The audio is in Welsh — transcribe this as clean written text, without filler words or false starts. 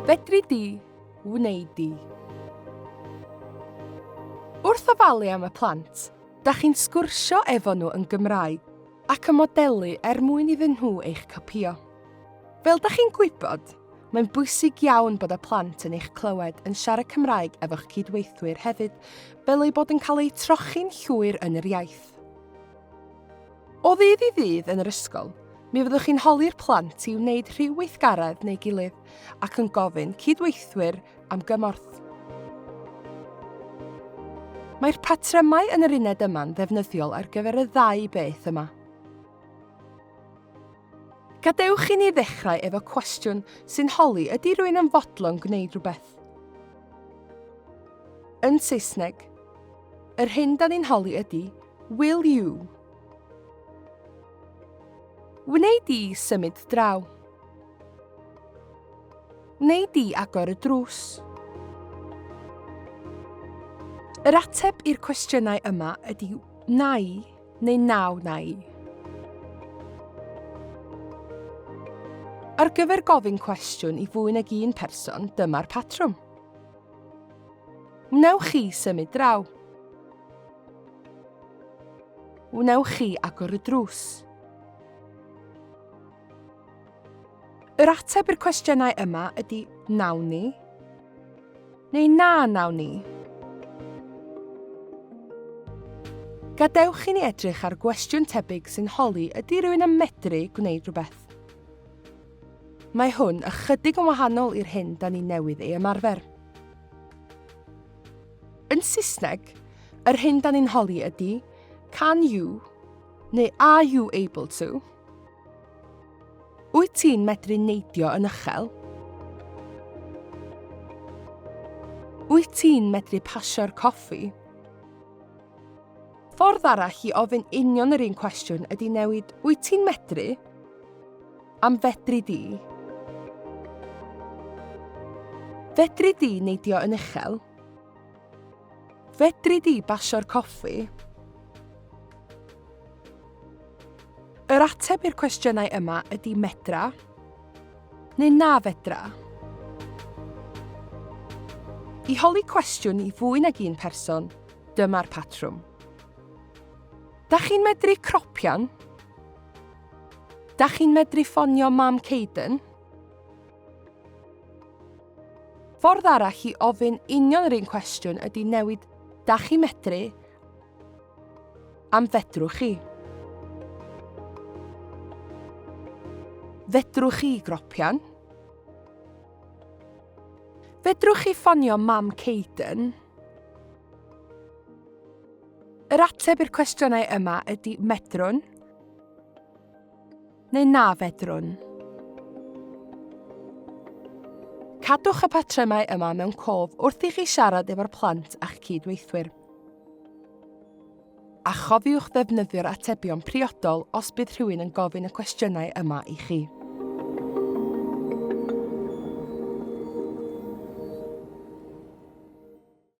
Fedri di, wnei di. Wrth ofalu am y plant, da chi'n sgwrsio efo nhw yn Gymraeg ac yn modelu er mwyn iddyn nhw eich copïo. Fel da chi'n gwybod, mae'n bwysig iawn bod y plant yn eich clywed yn siarad Cymraeg efo'ch cydweithwyr hefyd, fel eu bod yn cael eu trochi'n llwyr yn yr iaith. O ddydd i ddydd yn yr ysgol, mi fyddwch chi'n holi'r plant i wneud rhyw weithgaredd neu gilydd ac yn gofyn cydweithwyr am gymorth. Mae'r patrymau yn yr uned yma'n ddefnyddiol ar gyfer y ddau beth yma. Gadewch i ni ddechrau efo cwestiwn sy'n holi ydy rhywun yn fodlon gwneud rhywbeth. Yn Saesneg, yr hyn da ni'n holi ydy Will you? Wnei di symud draw? Wnei di agor y drws? Yr ateb i'r cwestiynau yma ydy na i neu na wna i. Ar gyfer gofyn cwestiwn i fwy nag un person, dyma'r patrwm. Wnewch chi symud draw? Wnewch chi agor y drws? Yr ateb i'r cwestiynau yma ydy nawn ni neu na nawn ni. Gadewch i ni edrych ar gwestiwn tebyg sy'n holi ydy rhywun yn medru gwneud rhywbeth. Mae hwn ychydig yn wahanol i'r hyn da ni newydd ei ymarfer. Yn Saesneg, yr hyn da ni'n holi ydy Can you? neu Are you able to? Wyt ti'n medru neidio yn uchel? Wyt ti'n medru pasio'r coffi? Ffordd arall i ofyn union yr un cwestiwn ydy newid wyt ti'n medru? Am fedri di? Fedri di neidio yn uchel? Fedri di basio'r coffi? Yr ateb i'r cwestiynau yma ydy medra neu na fedra. I holi cwestiwn i fwy nag un person, dyma'r patrwm. Da chi'n medru cropian? Da chi'n medru ffonio mam Caden? Ffordd arall i ofyn union yr un cwestiwn ydy newid da chi'n medru am fedrwch chi. Fedrwch chi gropian? Fedrwch chi ffonio mam Caden? Yr ateb i'r cwestiynau yma ydy medrwn neu na fedrwn. Cadwch y patrymau yma mewn cof wrth i chi siarad efo'r plant a'ch cyd-weithwyr. A chofiwch ddefnyddio'r atebion priodol os bydd rhywun yn gofyn y cwestiynau yma i chi.